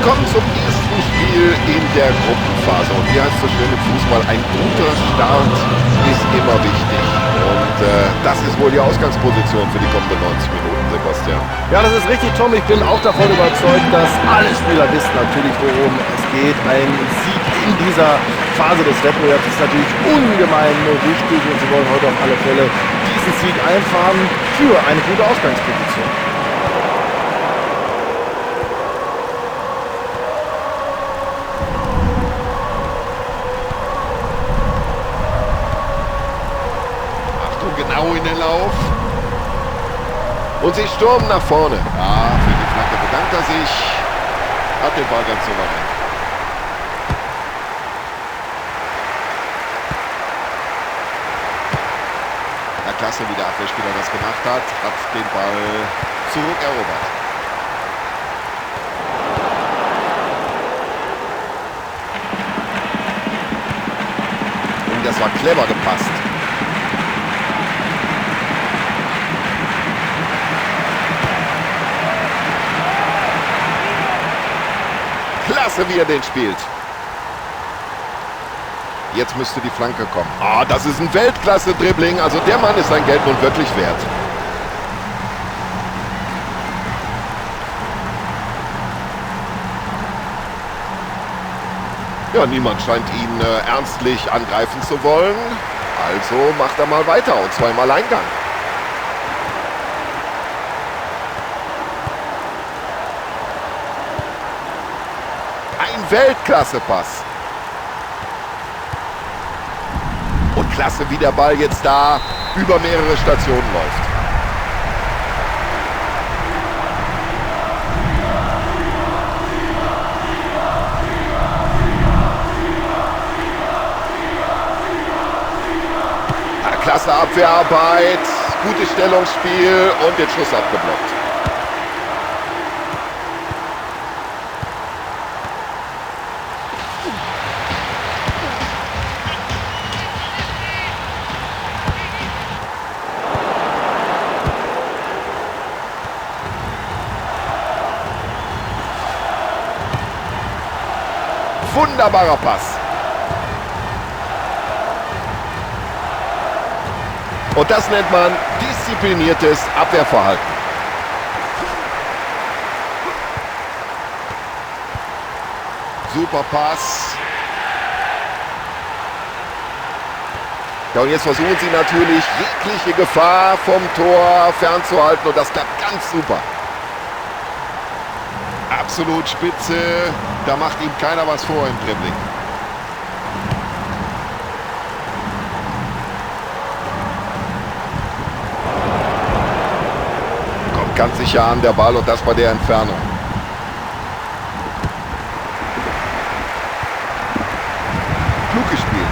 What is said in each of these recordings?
Willkommen zum ersten Spiel in der Gruppenphase. Und wie heißt es so schön im Fußball, ein guter Start ist immer wichtig. Und das ist wohl die Ausgangsposition für die kommenden 90 Minuten, Sebastian. Ja, das ist richtig, Tom. Ich bin auch davon überzeugt, dass alle Spieler wissen natürlich, worum es geht. Ein Sieg in dieser Phase des Wettbewerbs ist natürlich ungemein wichtig und sie wollen heute auf alle Fälle diesen Sieg einfahren für eine gute Ausgangsposition. Achtung, genau in den Lauf. Und sie stürmen nach vorne. Ja, für die Flanke bedankt er sich. Hat den Ball ganz souverän. Ja, klasse, wie der Abwehrspieler das gemacht hat. Hat den Ball zurückerobert. Und das war clever gepasst. Klasse, wie er den spielt. Jetzt müsste die Flanke kommen. Ah, das ist ein Weltklasse-Dribbling. Also der Mann ist sein Geld nun wirklich wert. Ja, niemand scheint ihn ernstlich angreifen zu wollen. Also macht er mal weiter und zwar im Alleingang. Ein Weltklasse-Pass. Und klasse, wie der Ball jetzt da über mehrere Stationen läuft. Ja, klasse Abwehrarbeit, gutes Stellungsspiel und den Schuss abgeblockt. Wunderbarer Pass. Und das nennt man diszipliniertes Abwehrverhalten. Super Pass. Ja, und jetzt versuchen sie natürlich, jegliche Gefahr vom Tor fernzuhalten. Und das klappt ganz super. Absolut spitze. Da macht ihm keiner was vor im Dribbling. Kommt ganz sicher an der Ball und das bei der Entfernung. Klug gespielt.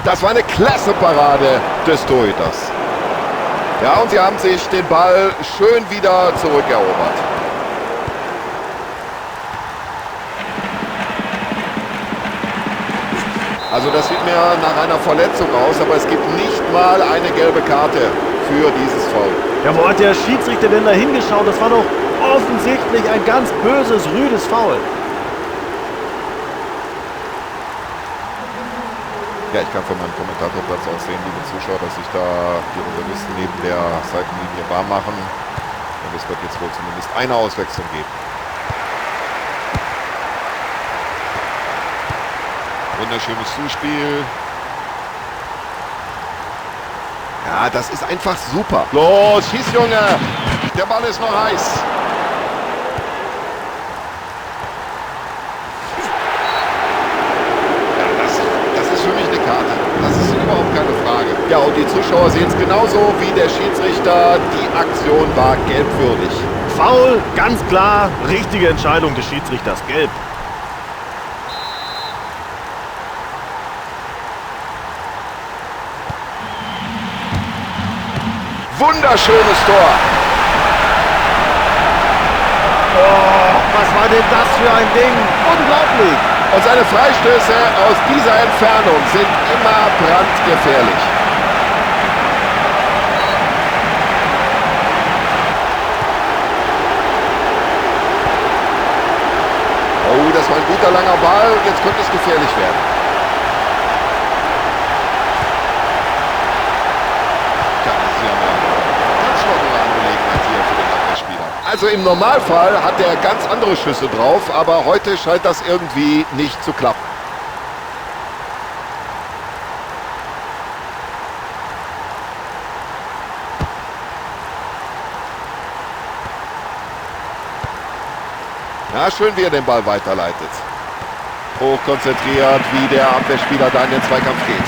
Das war eine klasse Parade des Torhüters. Ja, und sie haben sich den Ball schön wieder zurückerobert. Also das sieht mir nach einer Verletzung aus, aber es gibt nicht mal eine gelbe Karte für dieses Foul. Ja, wo hat der Schiedsrichter denn da hingeschaut? Das war doch offensichtlich ein ganz böses, rüdes Foul. Ja, ich kann von meinem Kommentatorplatz aus sehen, liebe Zuschauer, dass sich da die Reservisten neben der Seitenlinie warm machen. Und es wird jetzt wohl zumindest eine Auswechslung geben. Wunderschönes Zuspiel. Ja, das ist einfach super. Los, schieß, Junge! Der Ball ist noch heiß. Ja, und die Zuschauer sehen es genauso wie der Schiedsrichter. Die Aktion war gelbwürdig. Foul, ganz klar. Richtige Entscheidung des Schiedsrichters. Gelb. Wunderschönes Tor. Oh, was war denn das für ein Ding? Unglaublich. Und seine Freistöße aus dieser Entfernung sind immer brandgefährlich. Ein guter langer Ball. Jetzt könnte es gefährlich werden. Ja, das ist ja eine ganz lockere Angelegenheit hier für den Abwehrspieler. Also im Normalfall hat er ganz andere Schüsse drauf, aber heute scheint das irgendwie nicht zu klappen. Ja, schön, wie er den Ball weiterleitet. Hochkonzentriert, wie der Abwehrspieler da in den Zweikampf geht.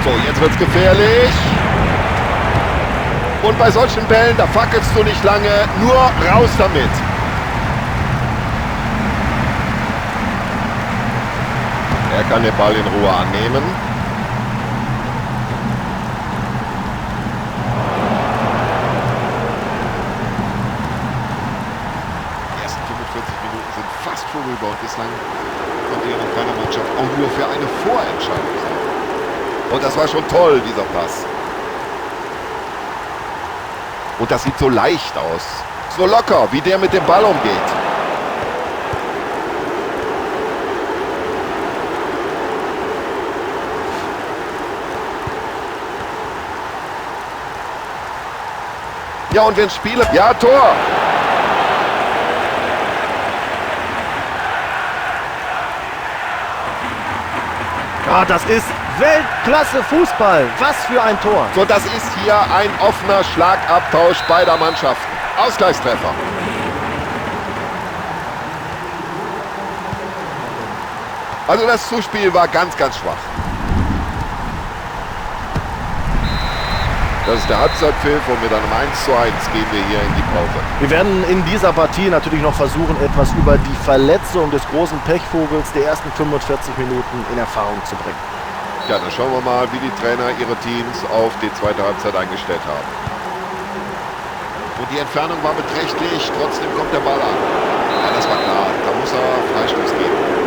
So, jetzt wird's gefährlich. Und bei solchen Bällen, da fackelst du nicht lange, nur raus damit. Er kann den Ball in Ruhe annehmen. Die ersten 45 Minuten sind fast vorüber und bislang konnte hier noch keine Mannschaft auch nur für eine Vorentscheidung sorgen. Und das war schon toll, dieser Pass. Und das sieht so leicht aus. So locker, wie der mit dem Ball umgeht. Ja, und wenn Spieler... Ja, Tor! Ah, das ist Weltklasse Fußball. Was für ein Tor. So, das ist hier ein offener Schlagabtausch beider Mannschaften. Ausgleichstreffer. Also das Zuspiel war ganz, ganz schwach. Das ist der Halbzeitpfiff und mit einem 1:1 gehen wir hier in die Pause. Wir werden in dieser Partie natürlich noch versuchen, etwas über die Verletzung des großen Pechvogels der ersten 45 Minuten in Erfahrung zu bringen. Ja, dann schauen wir mal, wie die Trainer ihre Teams auf die zweite Halbzeit eingestellt haben. Und die Entfernung war beträchtlich, trotzdem kommt der Ball an. Ja, das war klar, da muss er Freistoß geben.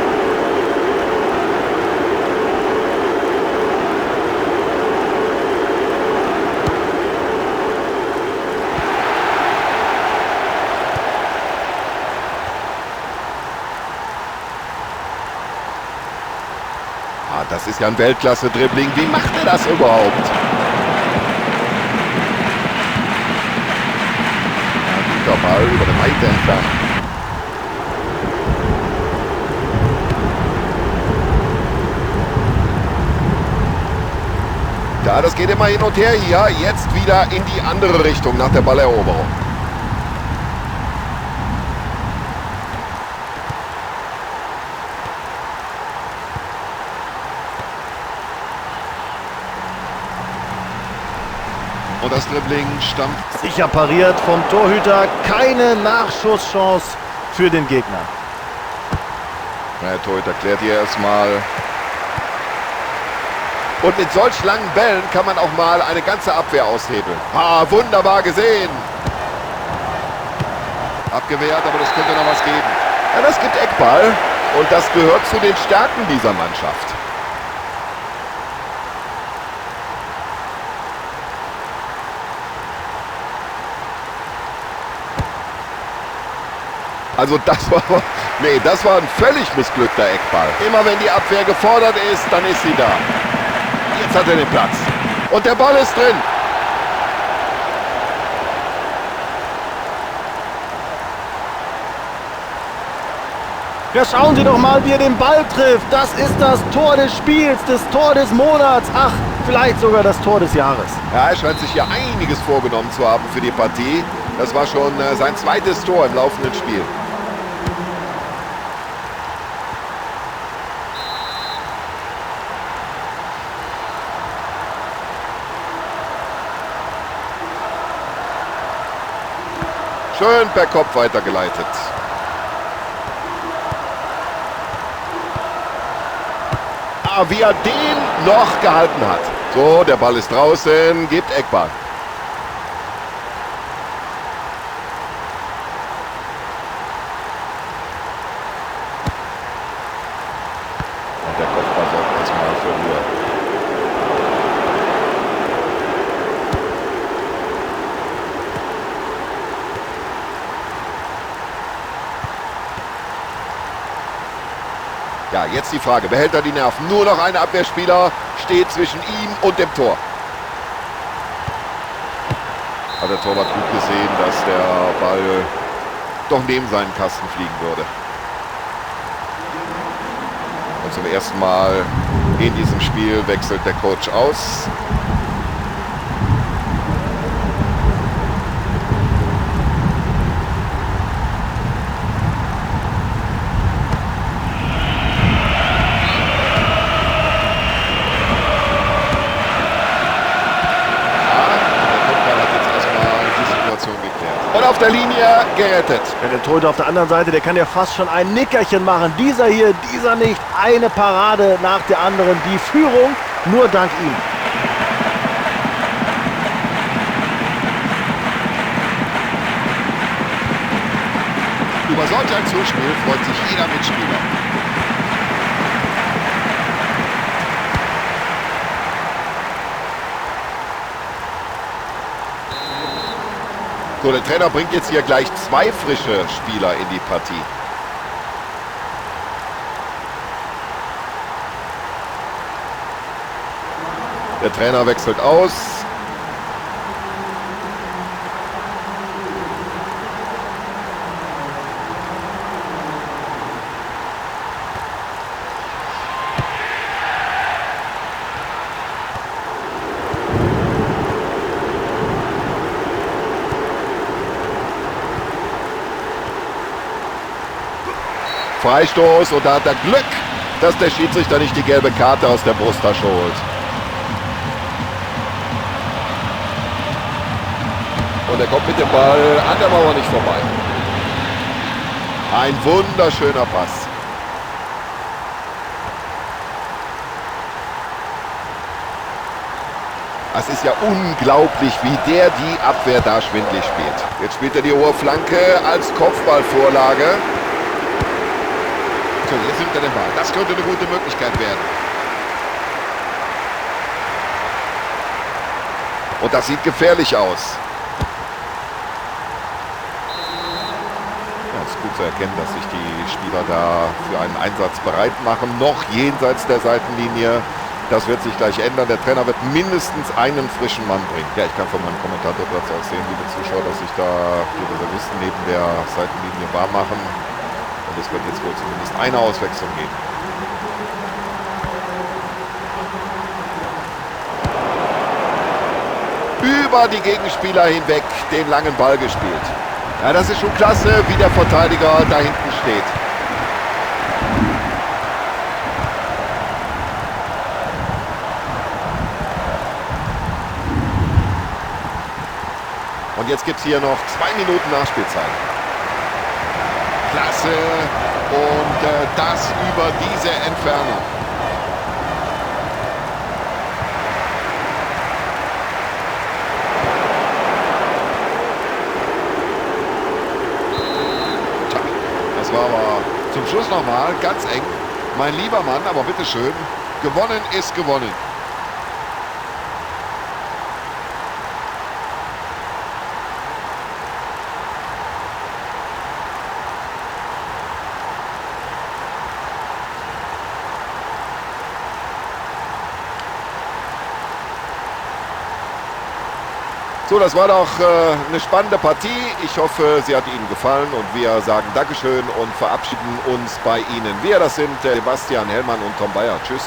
Das ist ja ein Weltklasse-Dribbling. Wie macht er das überhaupt? Ja, guter Ball über eine weite Entfernung. Ja, das geht immer hin und her hier. Jetzt wieder in die andere Richtung nach der Balleroberung. Und das Dribbling stammt. Sicher pariert vom Torhüter. Keine Nachschusschance für den Gegner. Der Torhüter klärt hier erstmal. Und mit solch langen Bällen kann man auch mal eine ganze Abwehr aushebeln. Ah, wunderbar gesehen. Abgewehrt, aber das könnte noch was geben. Ja, das gibt Eckball. Und das gehört zu den Stärken dieser Mannschaft. Also das war, nee, das war ein völlig missglückter Eckball. Immer wenn die Abwehr gefordert ist, dann ist sie da. Jetzt hat er den Platz. Und der Ball ist drin. Ja, schauen Sie doch mal, wie er den Ball trifft. Das ist das Tor des Spiels, das Tor des Monats. Ach, vielleicht sogar das Tor des Jahres. Ja, er scheint sich hier einiges vorgenommen zu haben für die Partie. Das war schon sein zweites Tor im laufenden Spiel. Schön per Kopf weitergeleitet. Ah, wie er den noch gehalten hat. So, der Ball ist draußen, gibt Eckball. Und der Kopfball sorgt erstmal für Ruhe. Ja, jetzt die Frage, behält er die Nerven? Nur noch ein Abwehrspieler steht zwischen ihm und dem Tor. Hat der Torwart gut gesehen, dass der Ball doch neben seinen Kasten fliegen würde. Und zum ersten Mal in diesem Spiel wechselt der Coach aus. Auf der Linie gerettet. Ja, der Torhüter auf der anderen Seite, der kann ja fast schon ein Nickerchen machen. Dieser hier, dieser nicht. Eine Parade nach der anderen. Die Führung nur dank ihm. Über solch ein Zuspiel freut sich jeder Mitspieler. So, der Trainer bringt jetzt hier gleich zwei frische Spieler in die Partie. Der Trainer wechselt aus. Freistoß und da hat er Glück, dass der Schiedsrichter nicht die gelbe Karte aus der Brusttasche holt. Und er kommt mit dem Ball an der Mauer nicht vorbei. Ein wunderschöner Pass. Das ist ja unglaublich, wie der die Abwehr da schwindlig spielt. Jetzt spielt er die hohe Flanke als Kopfballvorlage. So, jetzt nimmt er den Ball. Das könnte eine gute Möglichkeit werden. Und das sieht gefährlich aus. Ja, es ist gut zu erkennen, dass sich die Spieler da für einen Einsatz bereit machen. Noch jenseits der Seitenlinie. Das wird sich gleich ändern. Der Trainer wird mindestens einen frischen Mann bringen. Ja, ich kann von meinem Kommentatorplatz aus sehen, liebe Zuschauer, dass sich da die Reservisten neben der Seitenlinie warm machen. Und es wird jetzt wohl zumindest eine Auswechslung geben. Über die Gegenspieler hinweg den langen Ball gespielt. Ja, das ist schon klasse, wie der Verteidiger da hinten steht. Und jetzt gibt es hier noch 2 Minuten Nachspielzeit. Klasse. Und das über diese Entfernung. Tja, das war aber zum Schluss nochmal ganz eng. Mein lieber Mann, aber bitteschön, gewonnen ist gewonnen. So, das war doch eine spannende Partie. Ich hoffe, sie hat Ihnen gefallen und wir sagen Dankeschön und verabschieden uns bei Ihnen. Wir, das sind Sebastian Hellmann und Tom Bayer. Tschüss.